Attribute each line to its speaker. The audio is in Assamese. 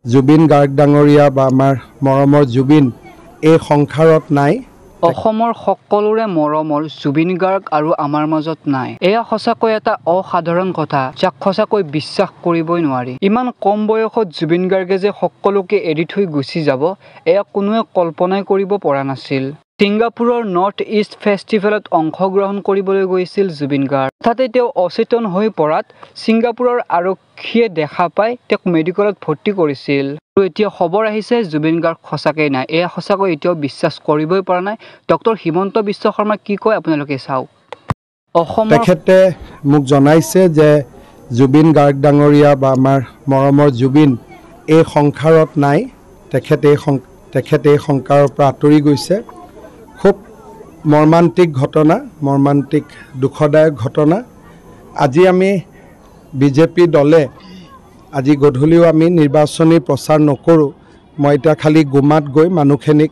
Speaker 1: জুবিন গাৰ্গ ডাঙৰীয়া বা আমাৰ মৰমৰ জুবিন এই সংসাৰত নাই।
Speaker 2: অসমৰ সকলোৰে মৰমৰ জুবিন গাৰ্গ আৰু আমাৰ মাজত নাই। এয়া সঁচাকৈ এটা অসাধাৰণ কথা, যাক সঁচাকৈ বিশ্বাস কৰিবই নোৱাৰি। ইমান কম বয়সত জুবিন গাৰ্গে যে সকলোকে এৰি থৈ গুচি যাব, এয়া কোনোৱে কল্পনাই কৰিব পৰা নাছিল। ছিংগাপুৰৰ নৰ্থ ইষ্ট ফেষ্টিভেলত অংশগ্ৰহণ কৰিবলৈ গৈছিল জুবিন গাৰ্গ। হঠাতে তেওঁ অচেতন হৈ পৰাত ছিংগাপুৰৰ আৰক্ষীয়ে দেখা পাই তেওঁক মেডিকেলত ভৰ্তি কৰিছিল। আৰু এতিয়া খবৰ আহিছে জুবিন গাৰ্গ সঁচাকৈ নাই। এয়া সঁচাকৈ এতিয়াও বিশ্বাস কৰিবই পৰা নাই। ডক্টৰ হিমন্ত বিশ্ব শৰ্মা কি কয় আপোনালোকে চাওক। অসমৰ
Speaker 1: তেখেতে মোক জনাইছে যে জুবিন গাৰ্গ ডাঙৰীয়া বা আমাৰ মৰমৰ জুবিন এই সংসাৰত নাই। তেখেত এই সংসাৰৰ পৰা আঁতৰি গৈছে। খুব মৰ্মান্তিক ঘটনা, মৰ্মান্তিক দুখদায়ক ঘটনা। আজি আমি বিজেপি দলে আজি গধূলিও আমি নিৰ্বাচনী প্ৰচাৰ নকৰোঁ। মই এতিয়া খালি গোমাত গৈ মানুহখিনিক